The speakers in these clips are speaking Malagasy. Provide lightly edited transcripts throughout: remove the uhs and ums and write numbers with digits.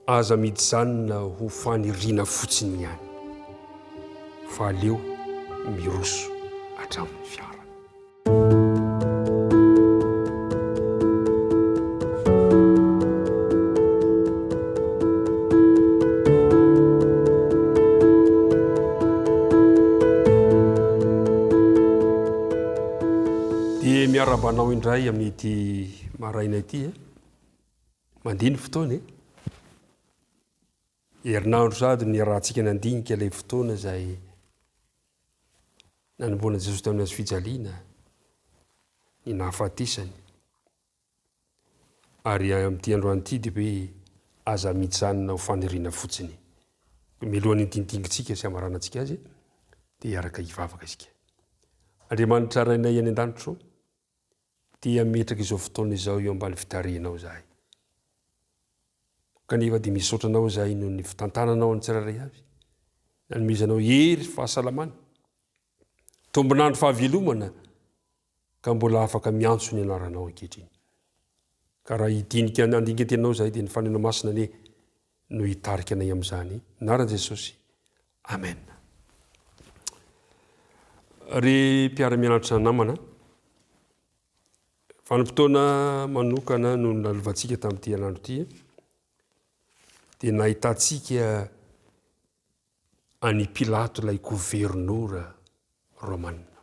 Aza mijanona ho faniriana fotsiny ihany, fa aleo miroso hatramin'ny fiarany. Dia miarahaba anao indray amin'ity maraina ity e. Mandeha ny fotoana e. Herinandro sady niarahantsika nandinika ilay fotoana izay nanomboana Jesosy tamin'ny hazo fijaliana, ny nahafatesany. Ary amin'ity androany ity dia hoe aza mijanona ho faniriana fotsiny. Mialohan'ny hidinidingintsika sy hamaranantsika azy dia hiaraka hivavaka isika. Andriamanitra Rainay any an-danitra ô, dia hametraka izao fotoana izao eo ambany fitarihanao izahay. Kanefa dia misaotra anao izahay noho ny fitantananao ny tsirairay avy, nanomezanao hery, fahasalamana, tombon'andro fahavelomana ka mbola afaka miantso ny anaranao ankehitriny. Ka raha hidinika handinika teninao izahay dia ny Fanahinao Masina anie no hitarika anay amin'izany. Anaran'i Jesosy. Amen. Ry mpiara-mianatra namana, vanim-potoana manokana no nolalovantsika tamin'ity herinandro ity, dia nahitantsika an'i Pilato ilay governora romana.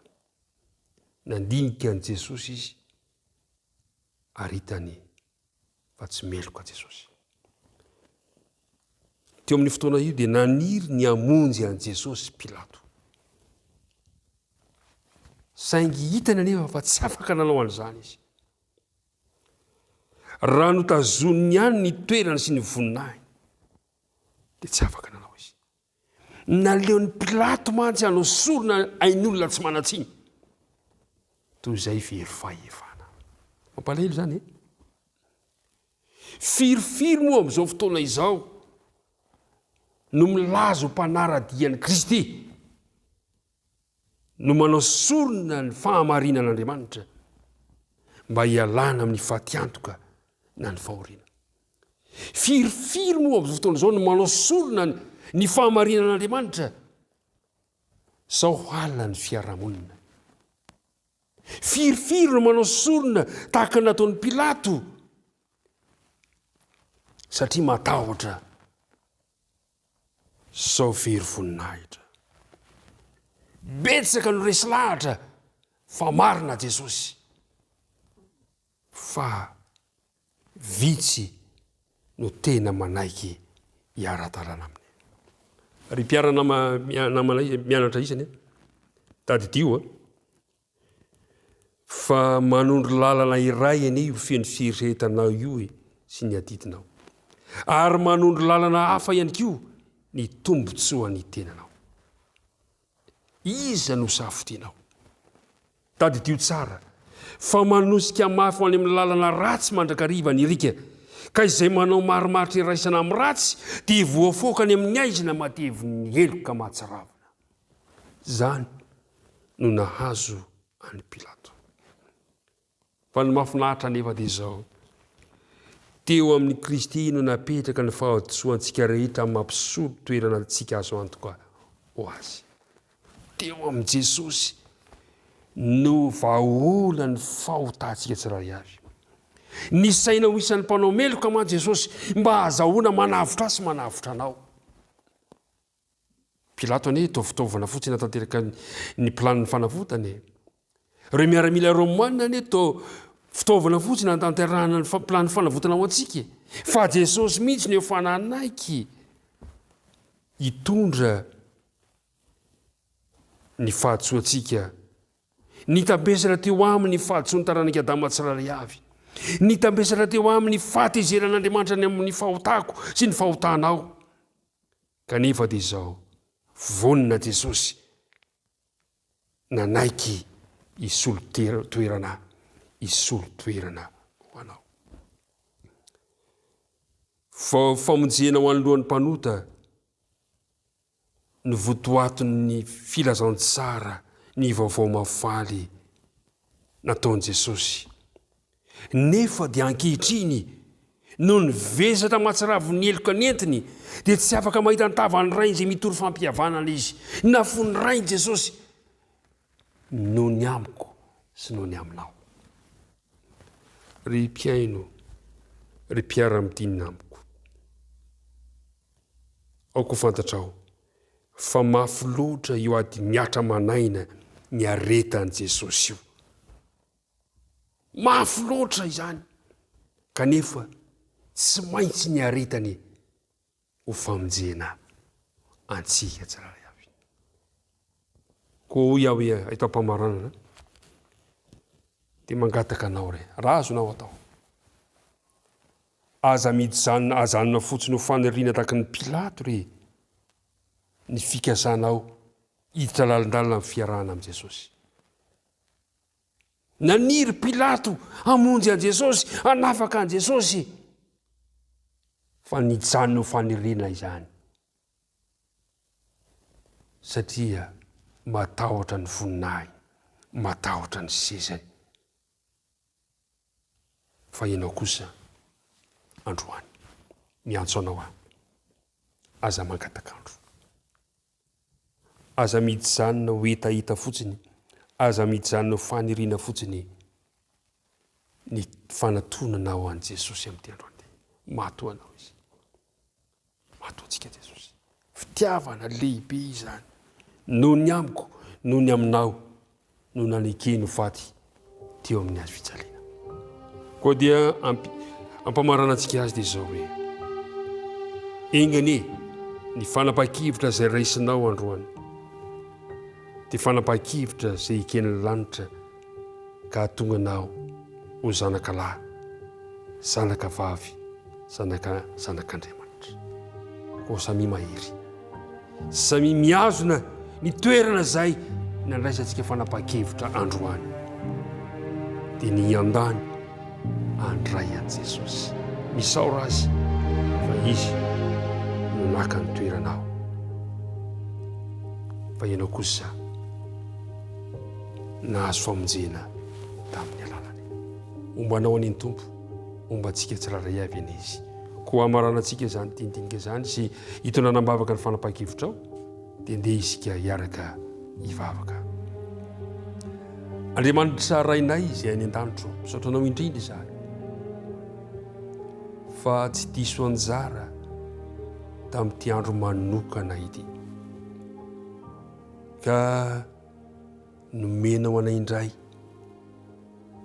Nandinika an'i Jesosy izy ary hitany fa tsy meloka Jesosy. Teo amin'ny fotoana io dia naniry ny hamonjy an'i Jesosy Pilato. Saingy hitany anefa fa tsy afaka nanao an'izany izy. Raha notazoniny ihany ny toerany sy ny voninahiny, dia tsy afaka nanao izy. Naleon'i Pilato mantsy hanao sorona ain'olona tsy manan-tsiny, toy izay very fahefana. Mampalahelo izany e! Firifiry moa amin'izao fotoana izao no milaza ho mpanara-dia an'i Kristy, no manao sorona ny fahamarinan'Andriamanitra mba hialana amin'ny fatiantoka na ny fahoriana. Firifiry moa amin'izao fotoana izao no manao sorona ny fahamarinan'Andriamanitra sao hala ny fiarahamonina. Firifiry no manao sorona tahaka ny nataon'i Pilato satria matahotra sao very voninahitra. Betsaka no resy lahatra fa marina Jesosy fa vitsy no tena manaiky hiara-dalana aminy. Ry mpiara-nama namana mianatra isany a, tadidio a, fa manondro lalana iray anie io feno fieritreretanao io e sy ny adidinao. Ary manondro lalana hafa ihany koa ny tombontsoan'ny tenanao. Iza no safidianao? Tadidio tsara fa manosika mafy ho any amin'ny lalana ratsy mandrakariva ny riaka, ka izay manao marimaritra iraisana amin'ny ratsy dia voafoaka any amin'ny haizina matevin'ny heloka mahatsiravina. Izany no nahazo an'i Pilato. Fa ny mahafinaritra anefa dia izao, teo amin'i Kristy no napetraka ny fahadisoantsika rehetra mampisolo toerana antsika azo antoka ho Azy. Teo amin'i Jesosy no vahaolan'ny fahotantsika tsirairay avy. Nisaina ho isan'ny mpanao meloka mantsy Jesosy mba hahazahoana manavotra ahy sy manavotra anao. Pilato anie toa fitaovana fotsiny hatanteraka ny planin'ny fanavotana e. Ireo miaramila romana anie toa fitaovana fotsiny hatanterahana ny planin'ny fanavotana ho antsika e. Fa Jesosy mihitsy no efa nanaiky hitondra ny fahadisoantsika. Nitambesatra teo aminy ny fahadisoan'ny taranak'i Adama tsirairay avy. Nitambesatra teo aminy ny fahatezeran'Andriamanitra ny amin'ny fahotako sy ny fahotanao. Kanefa dia izao, vonona Jesosy nanaiky hisolo toerana, hisolo toerana ho anao. Fa famonjena ho an'ny lohan'ny mpanota no votoatin'ny filazantsara ny vaovao mahafaly nataon'i Jesosy. Nefa dia ankehitriny. Noho ny vesatra mahatsiravon'ny heloka nentiny, dia tsy afaka mahita ny tavan'ny Rainy izay mitory fampihavanana izy. Nafoin'ny Rainy Jesosy noho ny amiko sy noho ny aminao. Ry mpihaino, ry mpiara-midinina amiko, aoka ho fantatrao fa mafy loatra io ady mihatra aman'aina niaretan'i Jesosy io. Mafy loatra izany, kanefa tsy maintsy niaretany ho famonjena antsika tsirairay avy. Koa hoy aho hoe eto am-pamaranana, dia mangataka anao re, raha azonao atao, aza mijanona ajanona fotsiny ho faniriana tahaky ny Pilato re ny fikasanao hiditra lalindalina amin'ny fiarahana amin'i Jesosy. Naniry Pilato hamonjy an'i Jesosy, hanafaka an'i Jesosy. Fa nijanona ho faniriana izany. Satria matahotra ny voninahiny, matahotra ny sezany. Fa ianao kosa androany, miantso anao aho, aza mangatak'andro. Aza mijanona ho hetaheta fotsiny, aza mijanona ho faniriana fotsiny ny fanatonanao an'i Jesosy amin'ity androany ity. Maty ho anao Izy. Maty ho antsika Jesosy. Fitiavana lehibe izany. Noho ny amiko, noho ny aminao no nanekeny ho faty teo amin'ny hazo fijaliana. Koa dia ampamaranantsika azy dia izao hoe, enga anie ny fanapahan-kevitra izay raisinao androany dia fanapahan-kevitra izay eken'ny lanitra ka hahatonga anao ho zanaka lahy, zanaka vavy, zanaka zanak'Andriamanitra. Koa samia mahery. Samia mihazona ny toerana izay nandraisantsika fanapahan-kevitra androany, dia ny hiandany handray an'i Jesosy. Misaora Azy fa Izy no naka ny toeranao. Fa ianao kosa nahazo famonjena tamin'ny alalany. Homba anao anie ny Tompo, homba antsika tsirairay avy anie Izy. Koa hamaranantsika izany dinidinika izany sy hitondrana am-bavaka ny fanapahan-kevitrao, dia ndeha isika hiaraka hivavaka. Andriamanitra Rainay izay any an-danitro, misaotra Anao indrindra izahay fa tsy diso anjara tamin'ity andro manokana ity. Ka nomenao anay indray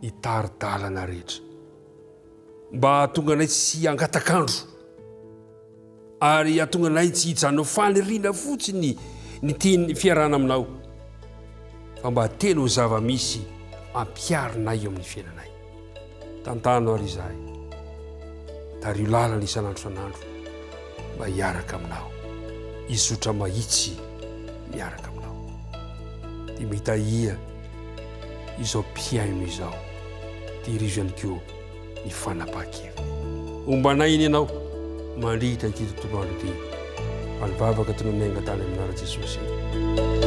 ny tari-dalana rehetra mba hahatonga anay tsy hangatak'andro ary hahatonga anay tsy hijanona ho faniriana fotsiny ny teny fiarahana aminao fa mba tena ho zava-misy ampiharinay eo amin'ny fiainanay. Tantano ary izahay. Tariho lalana isan'andro isan'andro mba hiaraka aminao, hizotra mahitsy miaraka aminao. Dia mitahia izao mpihaino izao, tehirizo ihany koa ny fanapahan-keviny. Homba anay anie ianao mandritra ity tontolo andro ity. Fa ny vavaka tononay angatahana amin'ny anaran'i Jesosy.